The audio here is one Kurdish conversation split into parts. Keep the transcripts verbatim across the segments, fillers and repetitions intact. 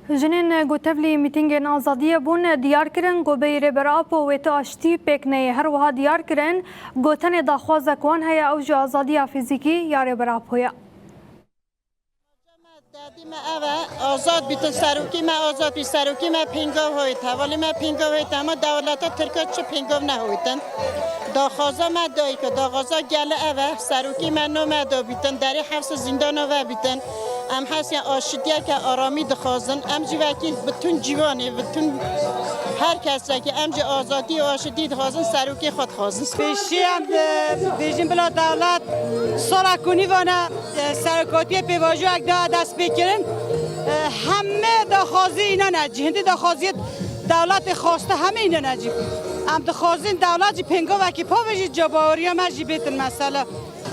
Jinên ku tevlî mîtîngên azadiyê bûn, diyar kirin ku bêyî Rêber Apo wê tu aştî pêk neyê. Her wiha diyar kirin ku tenê daxwazek wan heye, ew jî azadiya fîzîkî ya Rêber Apo ye. Dadî me ev e, azad bîtin, serokî me azad bî, serokî me pêngav hoyt, hevalî me pêngav hoyt, hema dewleta Tirka çi pêngav nehoytin. Daxwaza me dayîka, daxwaza gele ev e, serokî me no me da bîtin, derê hefsa zîndana ve bîtin. Em hesên aşitiyeke aramî dixwazin. Em jî wekî bütün cîwanê, bütün her kesekî em jî azadî û aşitî dixwazin, serokê xwe dixwazin. Pêşî em dibêjin bila dewlet sala ku nîvana, e, serokatiyê pêvajoyek da destpêkirin. E, heme daxwazî înan e cî, hindî daxwaziyê dewletê xwaste heme înan e cî. Em dixwazin dewlet jî pêngavekî pavêjî, cebaweriya me jî bêtin mesela.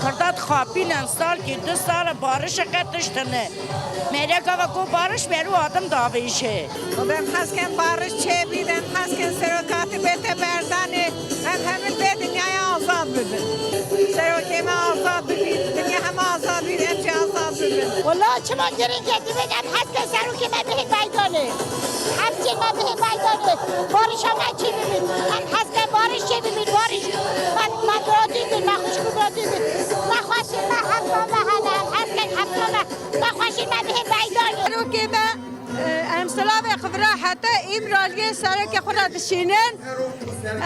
Kurda dixapînin, salkî du sal e barişeke tişt hene. Mêrek gava ku bariş berû adim davêje. Û em hez ken bariş çêbî, em hez ken serokatî bête berdanê, em hemî bê dinyaya azad bibin. Serokê me azad bibî, dinya hema azad bî, em jî azad bibin. Wela çima giring e, divê em hez ken serokê me bihê meydanê. Hepsê me bihê meydanê. Barişa me çê bibî. Em hez ken bariş çê bibî, bariş. Me, me biratî bî, me xwişk û biratî bî. Me xweşik me hemsa me hene, em hez ken hemsa me. Me xweşik me bihê meydanê. Serokê me, e, em silavê xwe vira heta Îmraliyê serokê xwe re dişînin.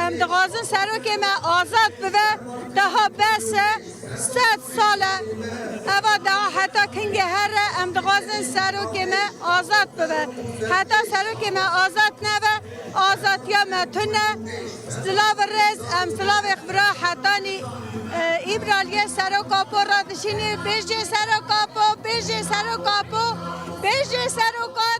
Em dixwazin serokê me azad bibe, daha bes e. Sed sal e. Eva daha heta kingê here em dixwazin serokê me azad bibe. Heta serokê me azad nebe, azadiya me tune. Silav û rêz, em silavê xwe vira hetanî, e, Îmraliyê Serok Apo re dişînî. Bêjê Serok Apo, bêjê Serok Apo, bêjê Serok Apo.